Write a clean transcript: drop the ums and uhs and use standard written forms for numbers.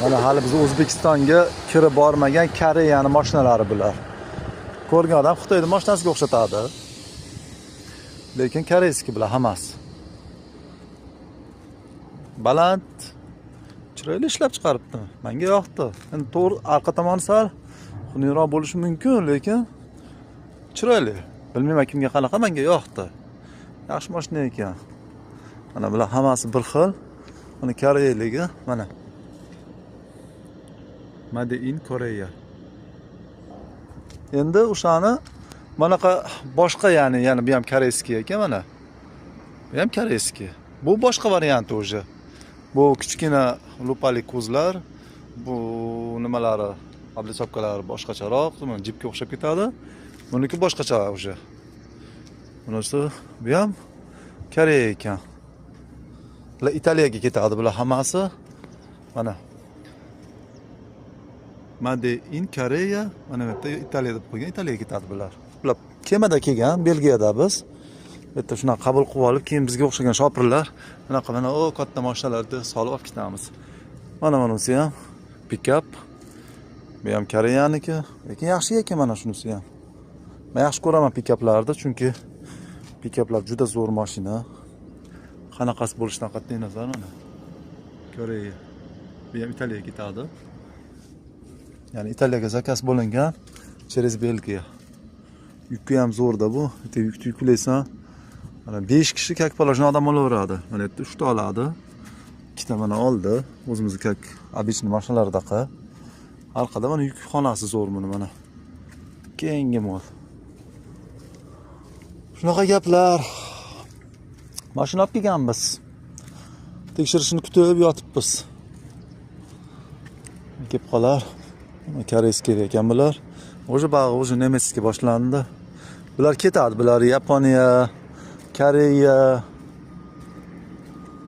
Mana hali biz O'zbekistonga kirib bormagan Koreyani mashinalari bular. Ko'rgan odam Xitoyning mashinasiga o'xshatadi. Lekin корейский bular hammasi. Baland, chiroyli ishlab chiqaribdi. Menga yoqdi. Endi to'g'ri, arqa tomoni sal xunukroq bo'lishi mumkin, lekin chiroyli. Bilmayman kimga qanaqa, menga yoqdi. Yaxshi mashina ekan. Mana bular hammasi bir xil. Mana koreyaligi, mana. Made in Korea. Endi o'shani manaqa boshqa, ya'ni yana bu ham корейский ekan mana. Bu ham корейский. Bu boshqa varianti уже. Bu kichkina lupali ko'zlar, bu nimalari, облицовка lari boshqacharoq, mana jipga o'xshab ketadi. Buniki boshqacha уже. Bunisi, bu ham Koreya ekan. Bular Italiyaga ketadi bular hammasi. Mana. Made in Korea, mana bu yerda Italiya deb qo'ygan, Italiyaga ketadi bular. Bular kemada kelgan, Belgiyada biz. Bu yerda shunaqa qabul qilib olib, keyin bizga o'xshagan shopirlar bunaqa mana o katta mashinalarda solib olib ketamiz. Mana bunisi ham pikap. Bu ham Koreyaniki, lekin yaxshi ekan mana shunisi ham. Men yaxshi ko'raman pikaplarni, chunki pikaplar juda zo'r mashina. Qanaqasi bo'lishidan qat'iy nazar mana. Koreya. Bu ham Italiyaga ketadi. Ya'ni Italiyaga заказ bo'lingan через Belgiya. Yuki ham zo'rda bu. Bitta yukni yuklaysan. Mana 5 kishi как положено odam olaveradi. Mana yerda 3 ta oladi. Ikkita mana oldi. O'zimizni как обычный mashinalardaqa. Orqada mana yuk xonasi zo'r buni mana. Keyingi mol. Shunaqa gaplar. Mashina olib kelganmiz. Tekshirishini kutib yotibmiz. Kelib qolar. Корейский ekan bular. Уже bag'i уже немецкий boshlandi. Bular ketadi, bular Yaponiya, Koreya.